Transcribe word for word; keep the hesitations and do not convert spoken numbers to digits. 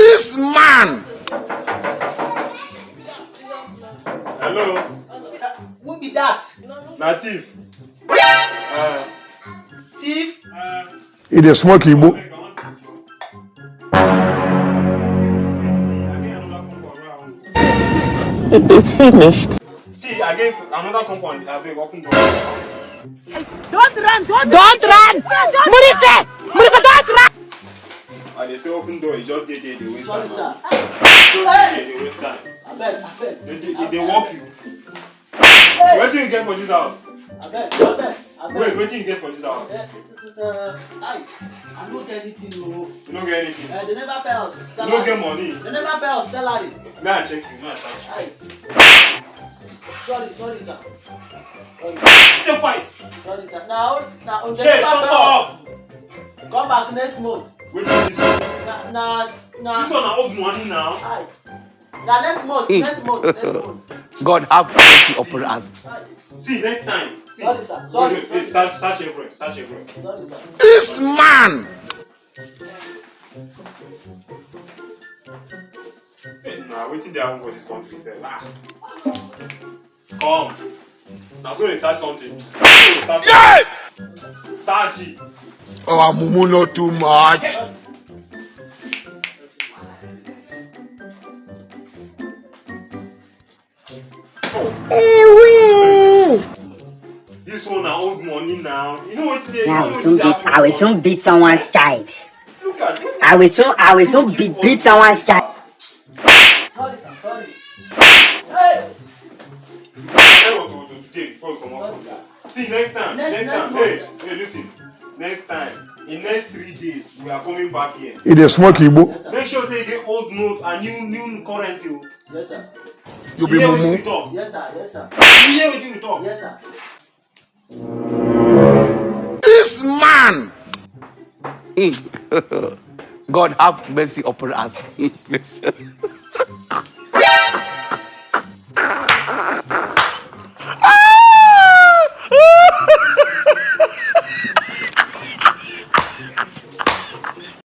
This man. Hello, Who be that? na thief. Uh, Thief? uh, He dey smoke Igbo. It is finished. See, I get another compound. I beg, open door. Don't run, don't, don't run. Murife, Murife, don't run. I dey say open door, you just dey there, dey waste Sorry, time. Sir. Just dey there, dey waste time. Abeg, abeg. They dey, they dey work you. Wetin you get for this house? Abeg, abeg, abeg. Wait, wetin you get for this house? Uh, I, I no get anything o. You no get anything. Uh, they never pay us You salary. No get money. They never pay us salary. May I check you? May I search you? Aye. Sorry, sorry, sir. Stay quiet. Sorry, sir. Now, now, they Shey, never shut pay us. Up. Come back next month. Wetin this one? Na, na, na. This one na old money now. Aye. Na next month, next month, next month. God have mercy upon us. Aye. See, next time. See. Sorry, sir. Sorry, Wait, wait, wait. sorry. Search, search everywhere. Search everywhere. Sorry, sir. This man. Hey, na wetin dey happen for this country sef? Ah. Come. Na so dey search something. Na so dey search something. Search it. Our mumu not too much. This one na old money now. You know wetin dey. You Yeah, know I will wetin soon dey beat. happen. I will soon beat someone's child. Look at. I will soon. I will soon beat, beat someone's child. Sorry, sir. Sorry. Hey! Tell what to do today before you comot Sorry, from sir. Here. See, next time. Next, Next next time. month, Hey, sir. Hey, listen. Next time. In next three days, we are coming back here. He dey smoke Igbo. Yes, sir. Make sure say you get old note and new new currency o. Yes, sir. You be Hear wetin mumu. We talk. Yes, sir. Yes, sir. You hear wetin we talk. Yes, sir. This man. God have mercy upon us.